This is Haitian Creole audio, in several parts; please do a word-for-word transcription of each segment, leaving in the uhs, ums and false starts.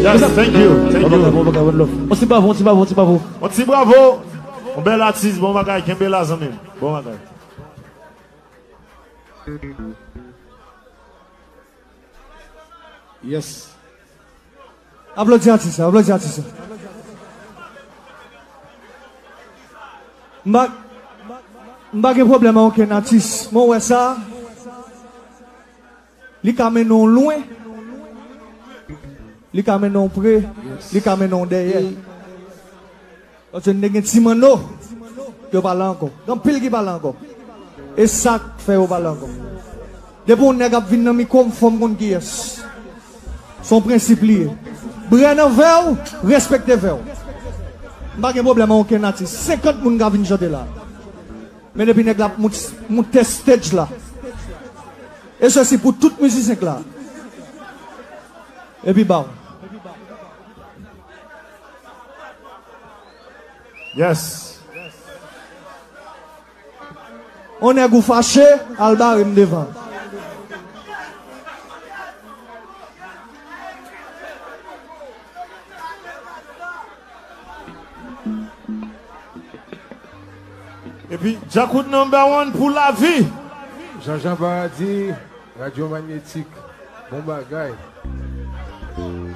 Yes, thank you, thank you. Bon bagay, bon bagay, one love. On ti bravo, on ti bravo, on ti bravo. On ti bravo. On bèl atis, bon bagay, kenbe la, zanmi m. Bon bagay. Yes. Aplodi atis la, aplodi atis la. M pa, m pa gen pwoblèm ak okenn atis. Mwen wè sa. Li ka mennen w lwen. Li ka mennen w pre. Li ka mennen w dèyè. Paske n te gen ti manno, yo pa la ankò. Gen anpil ki pa la ankò. E sa k fè yo pa la ankò. Depi yon nèg ap vin nan mikwo m, fò m konn kiyès. Se yon prensip li ye. Brè nan vè w, respekte vè w. M pa gen pwoblèm ak okenn atis. Senkant moun ka vin chante la. Men depi nèg la ap mout, moute stage la. E sesi pou tout mizisyen k la. Epi ba w. Yes. On nèg ou fache, al bare m devan. Epi, Djakout number one pou lavi. Jean Jean Paradis, Radio Magnétique. Bon bagay.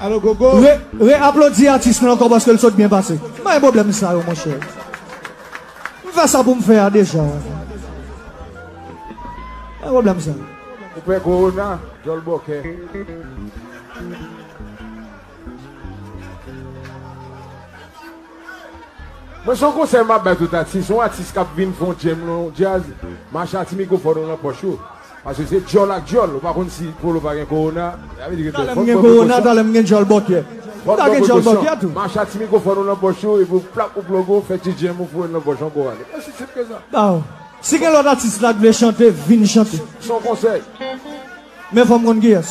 Alo, Gogo. Re, re aplodi atis nou ankò paske l sot byen pase. M pa gen pwoblèm sa yo, monchè. M fè sa pou m fè a deja. M pa gen pwoblèm sa. Ou pè korona, djòl bòkè. Mwen, se yon konsèy m ap bay tout atis. Yon atis k ap vin fè yon jam, yon djaz, mache ak ti mikwofòn ou nan pòch ou. Paske se djòl ak djòl. Ou pa konn si Polo pa gen kowona. Sa vle di ke fòk pran prekosyon. Talè m gen kowona, talè m gen djòl bòkyè. M ta gen djòl bòkyè tou. Mache ak ti mikwofòn ou nan pòch ou, epi w plap ou plogo, fè ti jam ou foure l nan pòch ou, ale. Osi senp ke sa. Ba w. Si gen lòt atis la k vle chante, vin chante. Se yon konsèy. Men fò m konn kiyès.